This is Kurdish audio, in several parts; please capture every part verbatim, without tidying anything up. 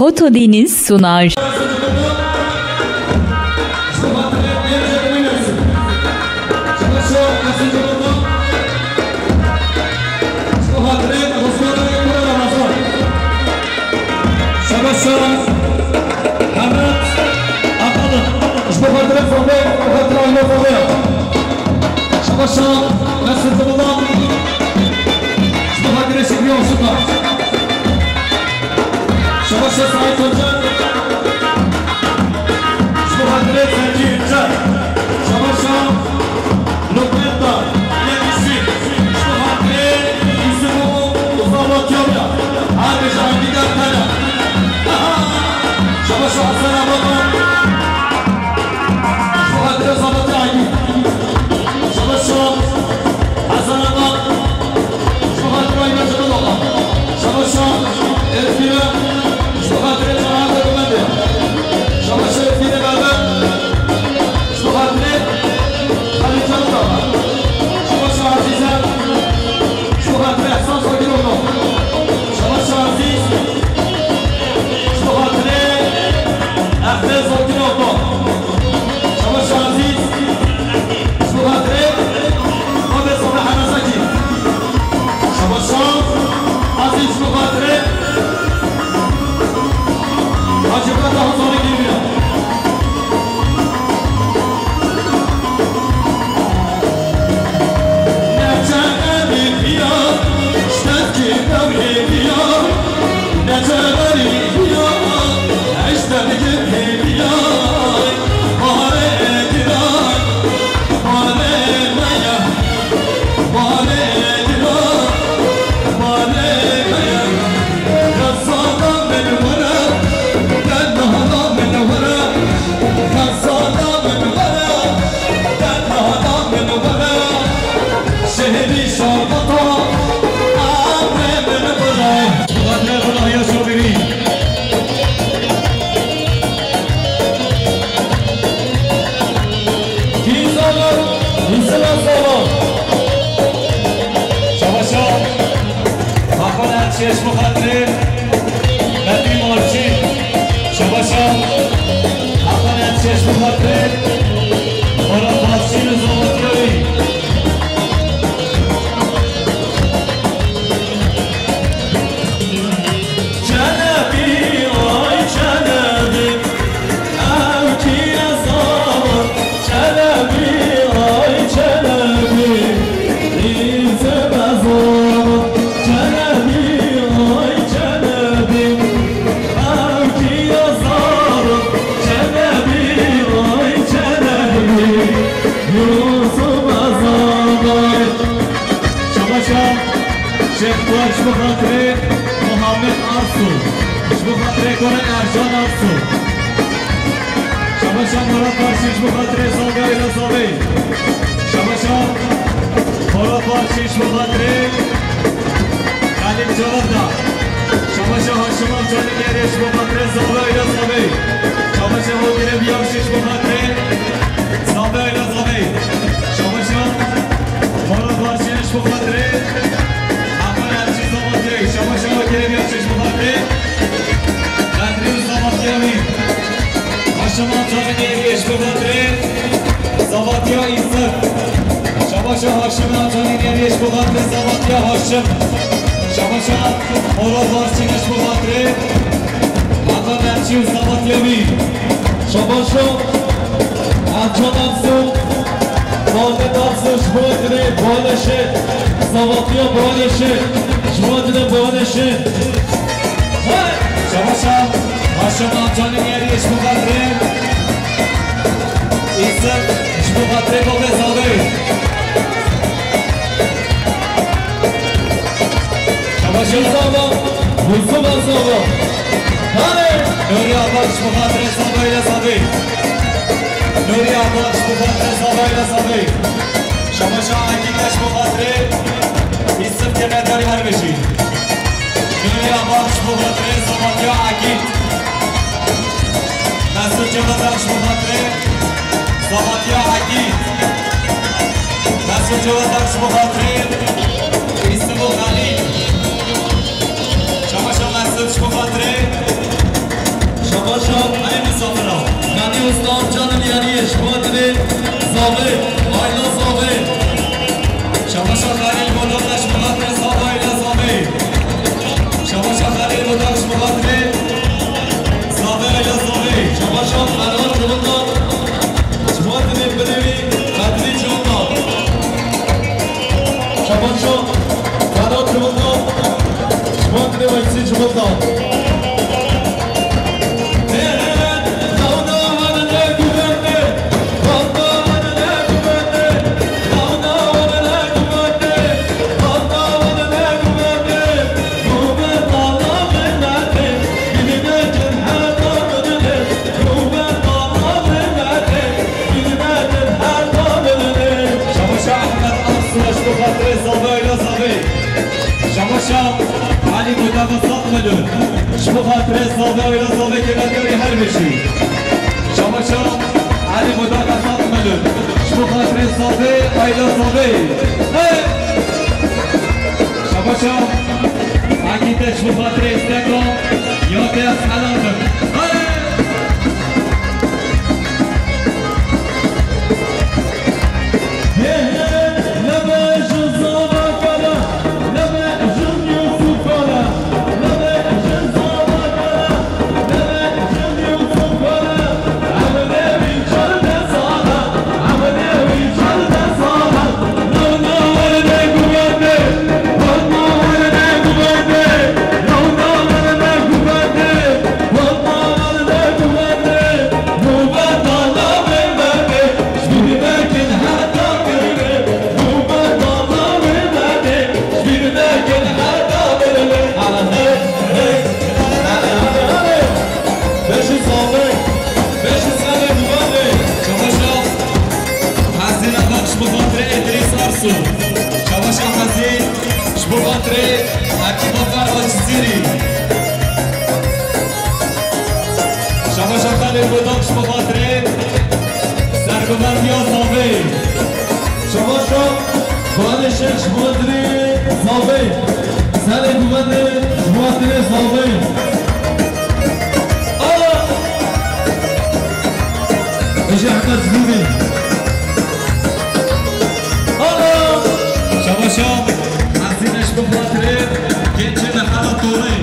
Hoto Deniz sunar. Şabaş Şaban, Hemed Atalı. Ji bo xatirê Zobê, ji bo xatirê Ayna Zobê. Şabaş Şaban, Mesut Zobê. Ji bo xatirê Şükrü Aşık'a. Şabaş Şaban, Sait Hoca. Ji bo xatirê Zengî Hoca. Şabaş Şaban. Lopeta, Yekîsî, ji bo xatirê Îsimo û Zala Kewya. Her bêje Aydî der tene. Şabaş Hasan Abadan. Ji bo xatirê Zala Aydî. Şabaş Hasan Abadan. Ji bo xatirê Aydî Cemal Abadan. Şabaş Elfîne. Ji bo xatirê Canan Degumendê. Şabaş Elfîne Bebe. Ji bo xatirê Xalî Çavdar. Şabaş Ezîze. Ji bo xatirê Ehsan Zagiroglu. Şabaş Ezîz. Ji bo xatirê Ehmed Zagiroglu. Şabaş Ezîz. Ji bo xatirê Babê Sabra Hemezekî. Şabaş Ezîz ji bo xatirê Hacı Feda Hazarı geliyor. Şehîdî şehadeta emrê min bide. Xatirê Xwedayê şovinî. Kî zana, Yusuf Zana. Şabaşa. Hakan Erçeş bu xatirê. Bedî Marçî, Şabaşa, Hakan Erçeş bu xatirê, Baran Marçî li Zavatiyayî. Çelebî, ay Çelebî, ew kî ye zava? Çelebî, ay Çelebî, îse bezava. Çelebî, ay Çelebî, ew kî ye zava? Çelebî, ay Çelebî, Yusuf bezava. Şabaşa, Şêx Kuwaş bi xatirê Muhammed Arsu, ji bo xatirê Koran Ercan Arsu. Şabaşa Murat Barşî ji bo xatirê Zagayê Zavê. Şabaşa Murat Barşî ji bo xatirê Xalîd Cavada. Şabaşa Haşim Amcanî Gerê ji bo xatirê Zavê Zavê. Şabaşa Hogirê Biyavşî ji bo xatirê Zavê Zavê. Şabaşa Murat Barşî ji bo xatirê Hakan Erçî Zavatiyayî, Şabaşa Hogirê Biyavşî ji bo xatirê Bedrî û Zavatiyayî. Haşim Amcanî Gerê ji bo xatirê Zavatiya Îsir. Şabaşa Haşim Amcanî Gerê ji bo xatirê Zavatiya Haşim. Şabaşa Murat Barşî ji bo xatirê Hakan Erçî û Zavatiya wî. Şabaşa Ercan Ersu, Muhammed Ersu ji bo xatirê Boğaneşê, Zavatiya Boğaneşê, ji bo xatirê Boğaneşê. Hey! Şabaşa Haşim Amcanî Gerê ji bo xatirê Îsir, ji bo xatirê Babê Zavê. Şabaşa. Zava, Yusuf Zava. Hadi. Nuriye Abaş bu xatirê Zava ile Zavi. Nuriye Abaş bu xatirê Zava ile Zavi. Şabaşa Akî Keş bu xatirê Yusuf Kemedarî Herbeşî. Nuriye Abaş bu xatirê Zavatiya Akî. Mesut Cevazak ji bo xatirê Zavatiya Ekî. Mesut Cevazak ji bo xatirê Îsimo Xalî. Şabaşa Mesut ji bo xatirê Şabaşa ey misafira. Xanî Usta, canım yanî, ji bo dilê Zavê, Ayla Zavê. Şabaşa Xalil Bodak, ji bo xatirê Zavê, Ayla Zavê. Şabaşa Xalil Bodak, ji bo xatirê Zavê, Ayla Zavê. Şabaşa Ferhat Çolundan, ji bo dilê birê wî Qedrî Çolundan. Şabaşa Ferhat Çolundan, ji bo dilê Weysî Çolundan. Şabaşa Ehmed Aksu, ji bo xatirê Zavê, Ayla Zavê. Şabaşa Elî Budava, sed milyon. Ji bo xatirê Zavê, Ayla Zavê, kêlekerê her bijî. Şabaşa Elî Budava, sed milyon. Ji bo xatirê Zavê, Ayla Zavê. Hey! Şabaşa Akî te, ji bo xatirê Steko, ya te ez helal bim. Hey! Çabaşa Hezîn Atak, ji bo xatirê Îdrîs Arsu. Çabaşa Hezîn, ji bo xatirê Akî Batar Alcizîrî. Şabaşa Xalê Bodak, ji bo xatirê sergovendiya Zavê. Şabaşa Xalê Şêx, ji bo xatirê Zavê. Serê guvendê, ji bo xatirê Zavê. Ala! Hacı Ahmet Zuri. Ala! Şabaşa Hezîn, ji bo xatirê gençê me Hela Torê.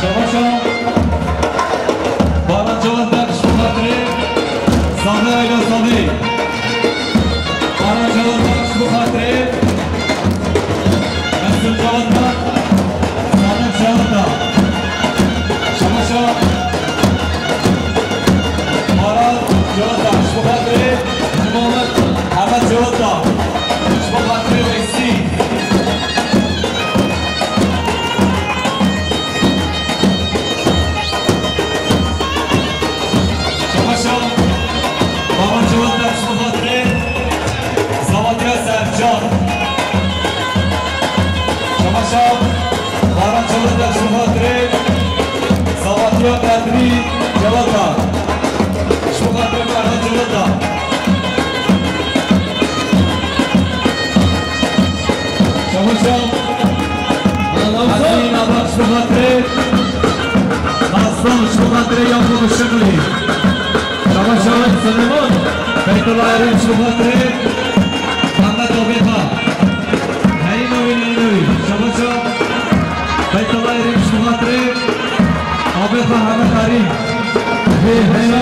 Şabaşa Baran Cevdet, ji bo xatirê Zavê, Ayla Zavê. Baran Cevdet, ji bo xatirê Mesut Cevdet, Sadık Cevdet. Şabaşa Baran Cevdet, ji bo xatirê Muhammed Ahmet Cevdet, ji bo xatirê Weysî. Şabaşa Baran Cevdet, ji bo xatirê Zavatiya Sercan. Şabaşa Baran Cevdet, ji bo xatirê Zavatiya Bedrî Cevdet. Ji bo xatirê Ferhat Cevdet. Şabaşa Hezîn Adak, ji bo xatirê Aslan, ji bo xatirê Yakup Işıklı. Şabaşa Süleyman. Beytullah Erîn, ji bo xatirê Mehmet Obêxa. Herî navî, herî navî. Şabaşa Beytullah Erîn, ji bo xatirê Obêxa Hemed Erîn. Hey, hey.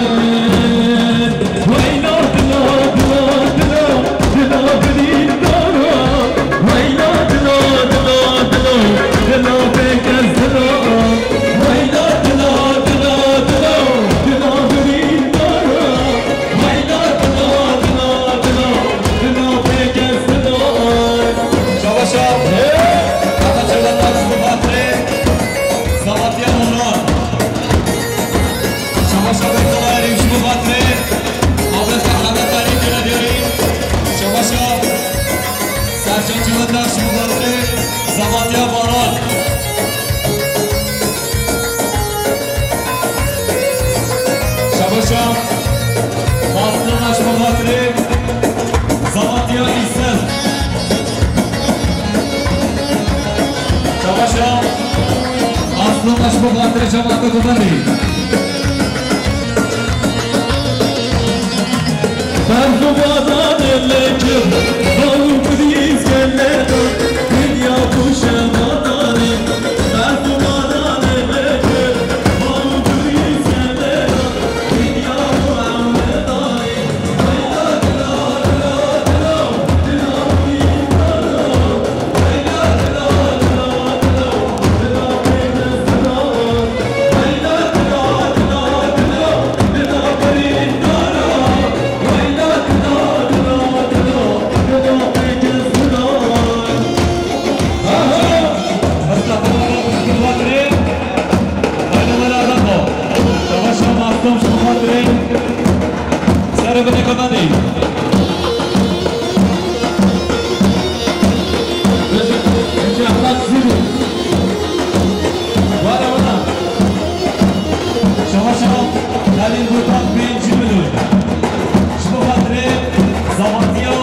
Şama şama, Halil Gurban pêncî milyon. Ji bo xatirê zavatiya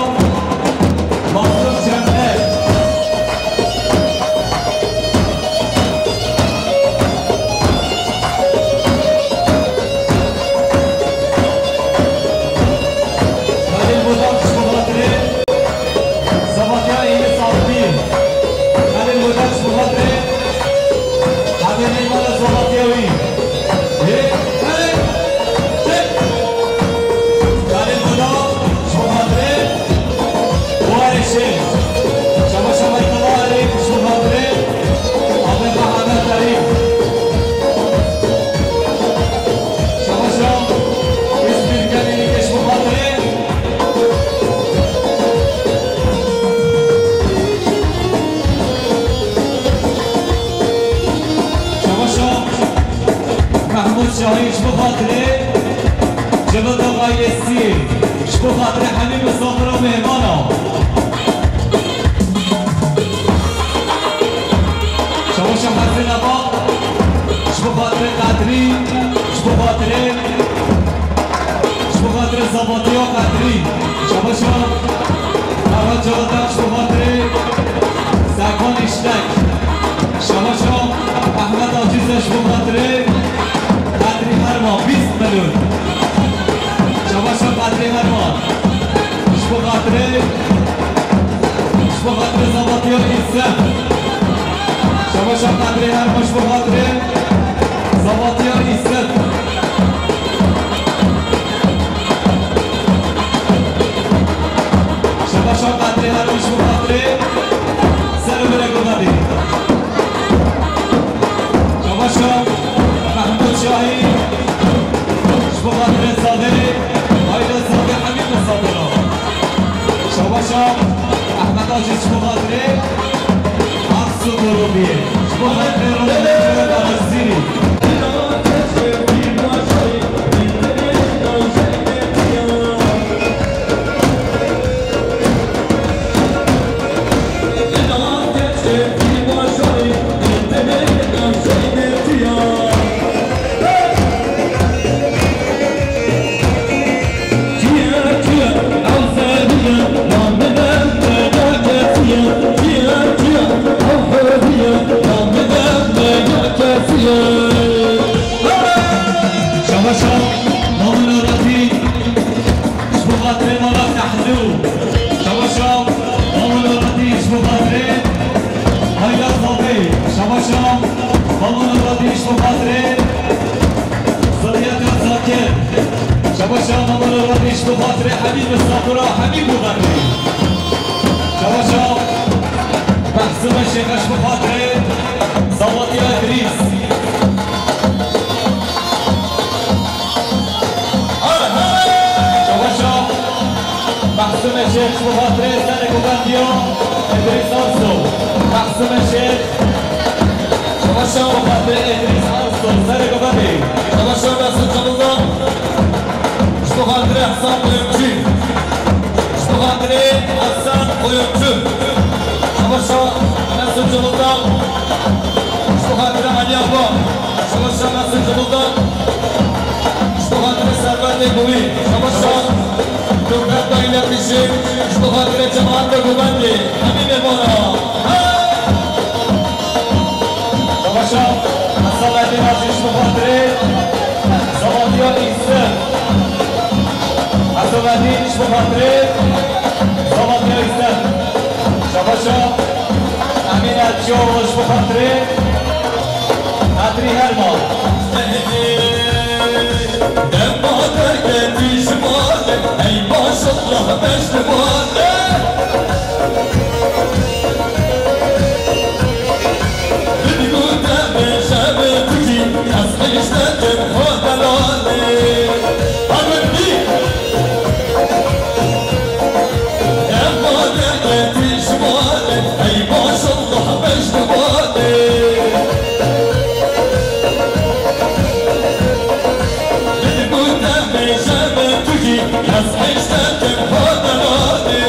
Mazlum Çember. Halil Gurban ji bo xatirê Zavatiya Enis Altınî. Halil Gurban ji bo xatirê Hemê Neymanê zavatiya wî. Yê, erê, çek. Halil Gurban ji bo xatirê Warê Şêx. Şaba şaba Yekala Erê ji bo xatirê Abi Mehmet Erî. Şaba şaba İzmir Gelî ji bo xatirê Şaba şaba Mehmûd Şahî ji bo xatirê Civil Doxayê Sî, ji bo xatirê hemî misafir û mêhmana. Şaba şaba Hesên Aba, ji bo xatirê Qedrî, ji bo xatirê Ji bo xatirê Zavatiya Qedrî. Şaba şaba Ferhat Cavatan ji bo xatirê Serkan Îşlek. Şaba şaba Ehmed Aciz ji bo xatirê Qedrî Herman, bîst milyon. Şaba şaba Qedrî Herman. Ji bo xatirê, ji bo xatirê Zavatiya Îsem. Şaba şaba Qedrî Herman ji bo xatirê Zavatiya Îsem. Şaba şaba Qedrî Herman ji bo xatirê ser û bire Gurbatî. Şaba şaba Mehmûd Şahî ji bo xatirê Zavê, aîlê Zavê hemî misafira. Şaba şaba Ehmed Aciz ji bo xatirê Aksu Gorobiyê. Ji bo xatirê Ronaldo Arazîrî. Şaba şaba Mamûn Aratî ji bo xatirê mala Tehlû. Şaba şaba Mamûn Aratî ji bo xatirê Hayla Zavê. Şaba şaba Mamûn Aratî ji bo xatirê Ziliyeta Zakir. Şaba şaba Mamûn Aratî ji bo xatirê hemî misafira, hemî Gurbatî. Şaba şaba Behsime Şêx ji bo xatirê Zavatiya Îdrîs. Şaba şaba Behsime Şêx ji bo xatirê serê Govendiya Îdrîs Arso. Behsime Şêx. Şaba şaba Xatirê Îdrîs Arso, serê Govendiya. Şaba şaba Behsime Şêx. Ji bo xatirê Hasan Kuyumcu. Ji bo xatirê Hasan Kuyumcu. Şaba şaba Mesut Cıvıldak. Ji bo xatirê Aliya Ba. Şaba şaba Mesut Cıvıldak. Ji bo xatirê Servetê Guvî. Şaba şaba Doktor Bayla Pişik. Ji bo xatirê cemaat ve Guvendê. Hemî mêvana. Şaba şaba Hasan Edîn Aziz. Xatirê Zavatiya Îsir. Hesabedîn ji bo xatirê Zavatiya Îsir. Şabaşa Emîn Etço ji bo xatirê Xatirî Herma. Dema derketî ji male, ey maşallah beş li male. Min got demê şevê kujî, ez xîştekim xwe delalê. Hebin bî. Dema derketî ji male, ey maşallah beş li male. Min got demê şevê kujî, ez xîştekim xwe delalê.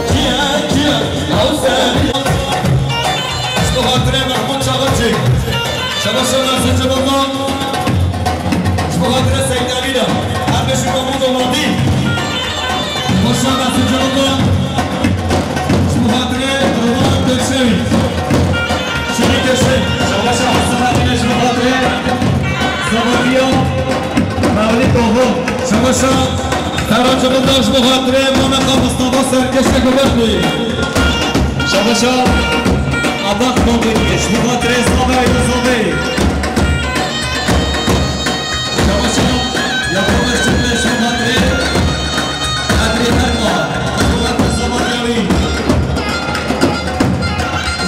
Kiye, kiye, ew serî. Ji bo xatirê Mehmûd Çaxircî. Şebaşa Nasir Cemaldan. Ji bo xatirê Seyîd Emîn e. Her beşî Mehmûd Omadî. Şebaşa Nasir Cemaldan. Ji bo xatirê Rilwan Pêşewî. Şirî Pêşewî. Şebaşa Hesen Emîn e ji bo xatirê Zavatiya Mewlîd Oxo. Şebaşa Ferhat Cemaldan ji bo xatirê Mameqa Mistefa Serkêşê Göbekli. Şebaşa Adak Kobî ji bo xatirê Zavê Yozovê. Şebaşa Yakup Özçivlê ji bo xatirê Qedrî Herma. Ji bo xatirê Zavê Yawî.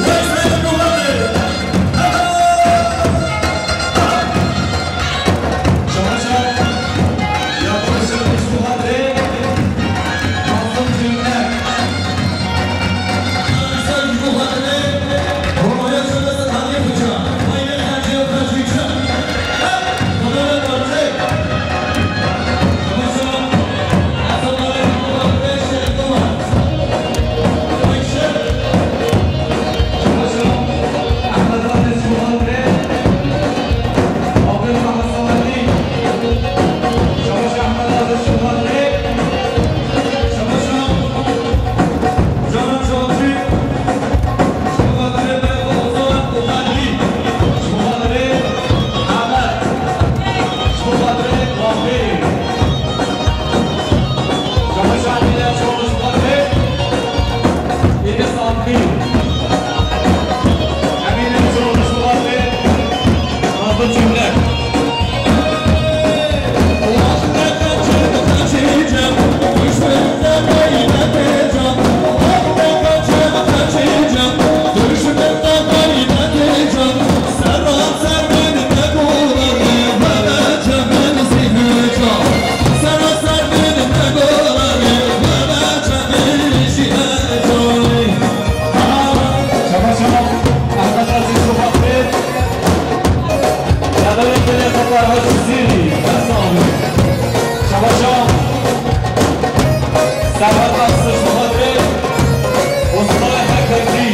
Wek Zeynep Muhammed. Şebaşa Serhat Aksız Muharrem, Osman Hekekî.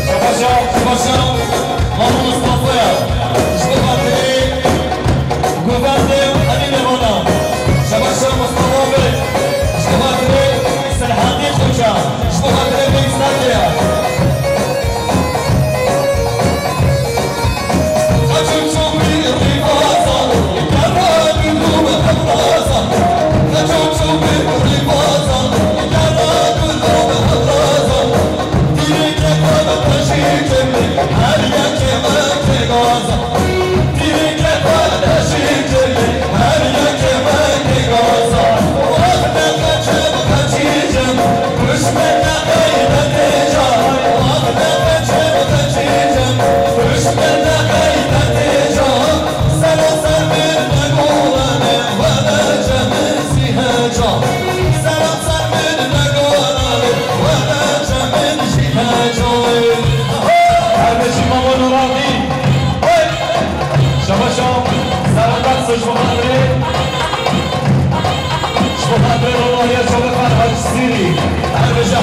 Şebaşa, şebaşa Mamu Mustafa ya. Ji bo xatirê Govendê Emînê Rona. Şebaşa Mustafa Bey. Ji bo xatirê Serhatî Xoca. Ji bo xatirê Bey Serkê ya. Kardeşim Mamo Nurani. Şebaşa Serhat Aksoy ji bo xatirê. Ji bo xatirê Romanya Şebaşa Hacı Siri. Şebaşa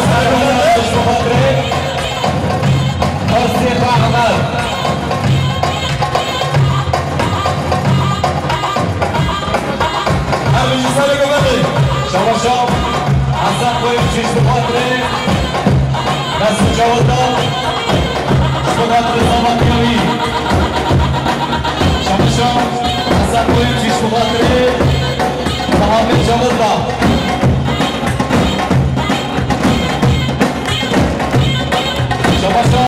Serhat Aksoy ji bo xatirê. Asya Ahmet. Her bijî serê ku bexê. Şabaşa Hasan Koyuncu ji bo xatirê Cawida, ji bo xatirê zamantiya wî. Şameşa Hesen Koyunçî ji bo xatirê Muhammed Cawida.